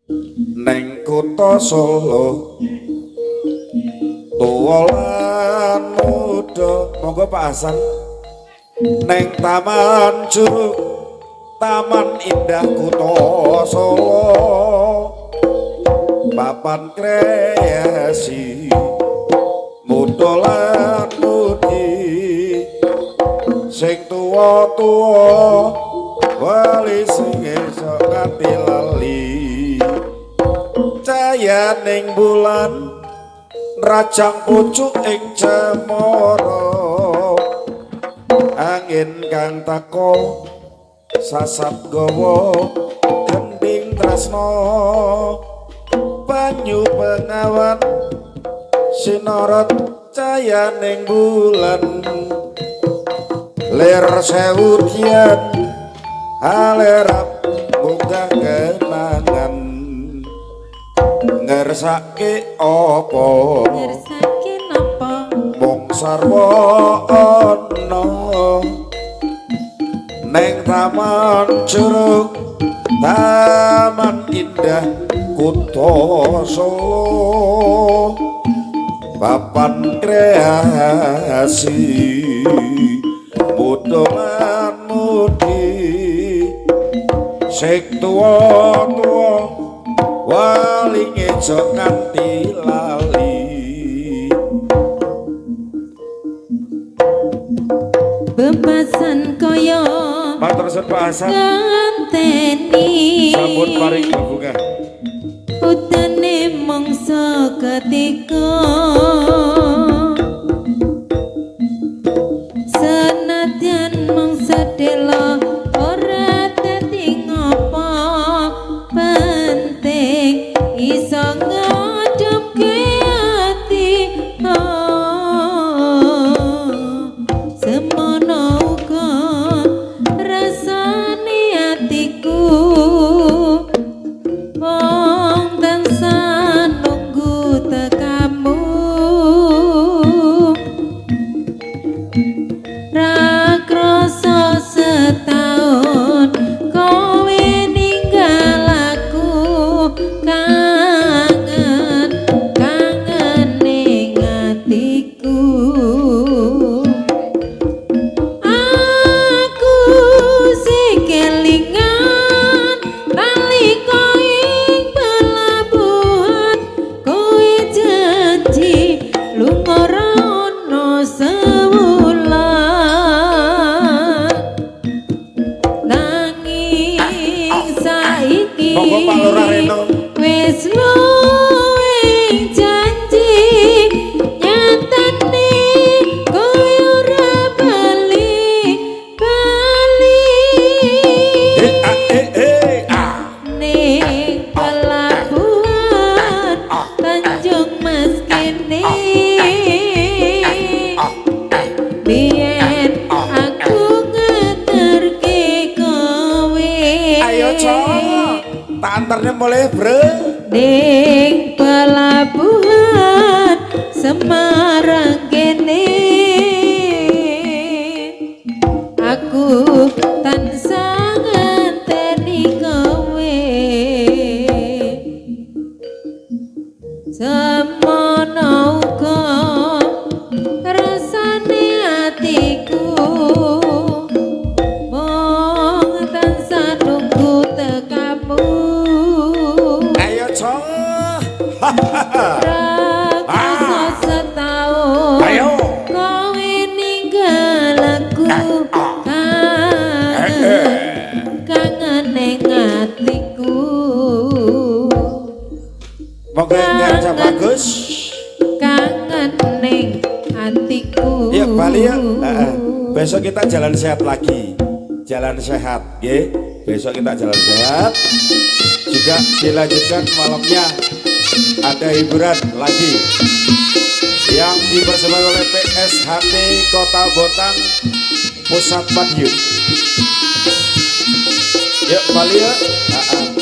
Neng kutha Solo tuwa lan muda. Monggo Pak Hasan. Neng Taman Curug, Taman Indah Kutha Solo, papan kreasi muda lan mudi, sing tuwa-tuwa wali sing esuk nganti lali. Cayaning bulan rajang pucuk ing cemara, angin kang teko sasat gawa gending tresna, banyu bengawan sinorot cayaning bulan, lir sewu dian alerap munggah kenangan. Ngersake apa? Ngersake napa? Mung sarwa ana neng Taman Curug, Taman Indah Kutha Solo, papan kreasi muda lan mudi, sing tuwa-tuwa wali ngejok nganti lali. Bebasan kaya Matur suwun Pak Hasan. Nganteni. Sampun paring bebungah. Utane mangsa ketika, senadyan mangsa dela ora dadi ngopo, penting iso ngadepke ati. Oh, semono uga rasane atiku, mung tansah nunggu tekamu. Ra krasa setahun kowe ninggal aku, kangen kangen ning atiku. Aku sing kelingan nalika ing pelabuhan, kowe janji lunga ra ono sewulan, nanging saiki Monggo Pak Lurah Reno. Wis luwih janji, nyatane kowe ora bali bali. Eh a eh eh a. Ning pelabuhan Tanjung Mas kene, biyen aku ngeterke kowe. Ayo cok, tak antarnya boleh bro. Ning pelabuhan Semarang kene, aku tansah ngenteni kowe. Semono uga rasane atiku, mung tansah nunggu tekamu. Ayo cok. Ra krasa setahun Ayo. kowe ninggal aku, kangen kangen ning atiku. Monggo yang kerja bagus. Kangen ning atiku. Yuk Bali yuk. Heeh. Besok kita jalan sehat lagi. Jalan sehat, nggih. Besok kita jalan sehat. Juga dilanjutkan malamnya ada hiburan lagi yang dipersembahkan oleh PSHT Kota Bontang Pusat Madiun. Yuk Bali yuk. Heeh.